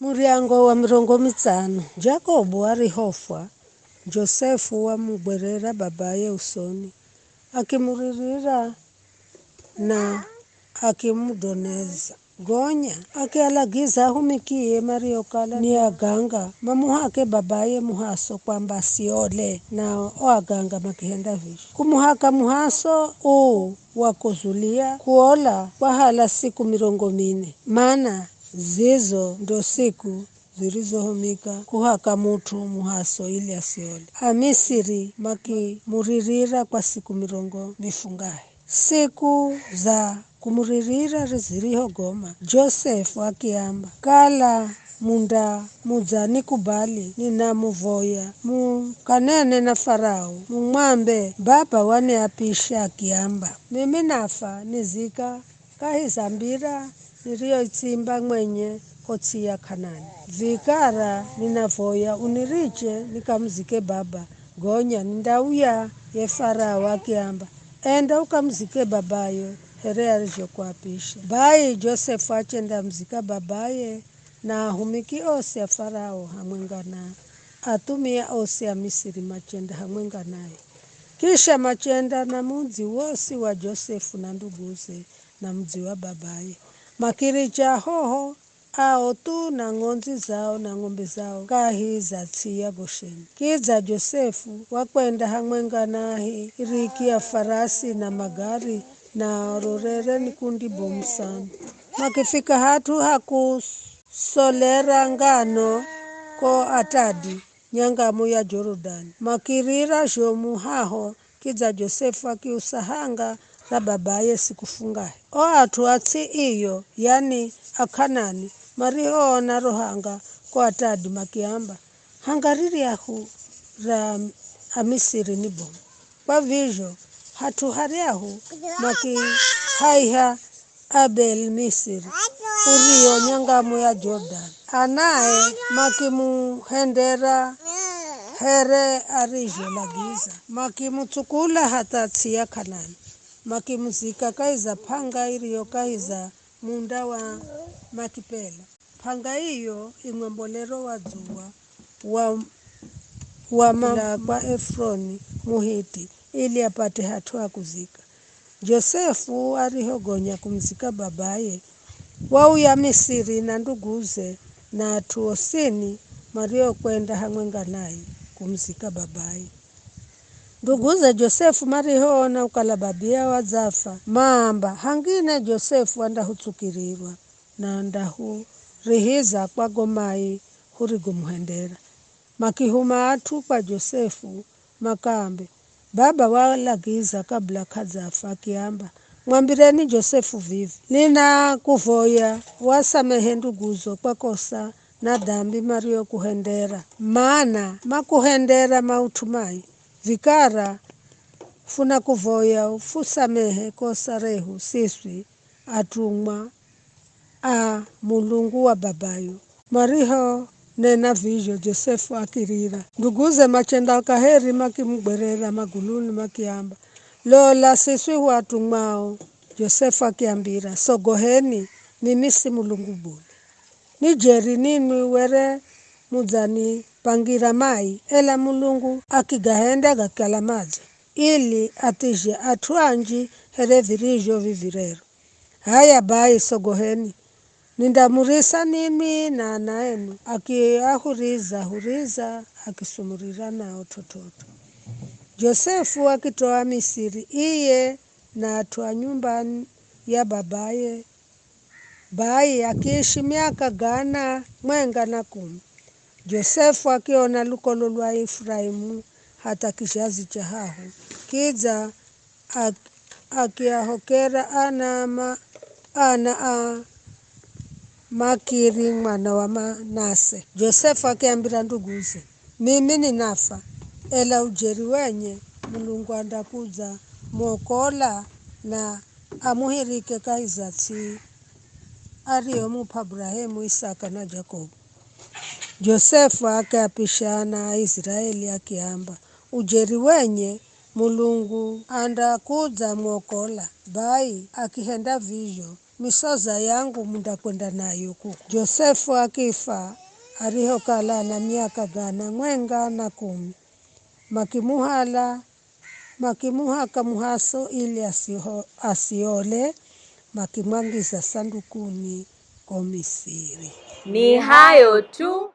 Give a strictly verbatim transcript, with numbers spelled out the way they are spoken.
Muryango wa mirongo mitsano. Jakobu arihofwa, Josefu wamugwerera babaye usoni, akimuririra na akimudoneza. Gonya akialagiza ahumikie mariokala ni aganga mamuhake babaye muhaso kwamba asiole, nao o aganga makihenda vizho. Kumuhaka muhaso uu wa kuzulia kuola kwahala siku mirongo mine, mana zizo ndo siku zirizohumika kuhaka mut'u muhaso ili asiole. Amisiri makimuririra kwa siku mirongo mifungahe. Siku za kumuririra zirihogoma, Josefu akiamba, "Kala munda mudzanikubali, ninamuvoya mukanene na Farao, mumwambe, 'Baba waniapisha akiamba, mimi nafa nizika kahi za mbira niriyoitsimba mwenye ko ts'i ya K'anani. Vikara ninavoya uniriche nikamuzike baba, gonya nindauya ye Farao akiamba, 'Enda ukamuzike babayo here arizhokuapisha.'" Bai Josefu achendamuzika babaye, na ahumiki osi a Farao hamwenga na athumia osi a Misiri machenda hamwenga naye. Kisha machenda na mudzi wosi wa Josefu na nduguze na mudzi wa babaye. Makiricha hoho ao thu na ng'ondzi zao na ng'ombe zao kahi za ts'i ya Gosheni. Kidza Josefu wakwenda hamwenga na ahiriki a farasi na magari, na ro rere ni kundi bomu sana. Makifika hat'u ha kusolera ngano ko Atadi, nyangamu ya Jorodani. Makirira zhomu haho, kidza Josefu akiusa hanga ra babaye siku fungahe. O at'u a ts'i iyo, yani Ak'anani, marihoona ro hanga ko Atadi makiamba, "Hanga riryahu ra Amisiri ni bomu." Kwa vizho, hat'u haryahu makihaiha Abel Misiri, uriyo nyangamu ya Jordan. Anae makimuhendera here arizholagiza, makimutsukula hatha ts'i ya K'anani, makimuzika kahi za p'anga iriyo kahi za munda wa Makipela. P'anga iyo i mwambolero wa dzuwa wa, wa mala kwa Efuroni Muhiti, ili apate hat'u ha kuzika. Josefu arihogonya kumuzika babaye, wauya Misiri na nduguze na at'u osini mariokwenda hamwenga naye kumuzika babaye. Nduguze Josefu marihoona ukala babiyao adzafa, maamba, "Hangine Josefu andahutsukirirwa na andahurihiza kwa go mai hurigomuhendera." Makihuma at'u kwa Josefu makaambe, "Baba walagiza kabula k'adzafa akiamba, 'Mwambireni Josefu vivi, ninakuvoya wasamehe nduguzo kwa kosa na dambi mariokuhendera, mana makuhendera maut'u mai. Vikara funakuvoya ufusamehe kosa rehu siswi atumwa a Mulungu wa babayo." Marihonena vizho, Josefu akirira. Nduguze machenda kaheri makimugwerera maguluni makiamba, "Lola, siswi hu atumwao." Josefu akiambira, "Sogoheni, mimi si Mulungu bule. Ni jeri ninwi were mudzanipangira mai, ela Mulungu akigahenda gakikala madze, ili athizhe at'u anji here virizho vivi rero. H'aya bai, sogoheni, nindamurisa ninwi na ana enu." Akiahuriza-huriza, akisumurira nao t'ot'ot'o. Josefu akitoa Misiri, iye na at'u a nyumba ya babaye, bai akiishi miaka gana mwenga na kumi. Josefu akiona lukolo lwa Efuraimu hatha kizhazi cha hahu, kidza ak-, akiahokera ana ma-, ana a Makiri mwana wa Manase. Josefu akiambira nduguze, "Mimi ninafa, ela ujeri wenye Mulungu andakudza mwokola na amuhirike kahi za ts'i ariyomup'a Burahemu, Isaka na Jakobu." Josefu akiapishana Aiziraeli akiamba, "Ujeri wenye Mulungu andakudza mwokola." Bai akihenda vizho, Misoza yangu mundakwenda nayo kuku. Josefu akifa, arihokala ana miaka gana mwenga na kumi, makimuhala, makimuhaka muhaso ili asiho, asiole, makimwangiza sandukuni ko Misiri. Ni hayo tu,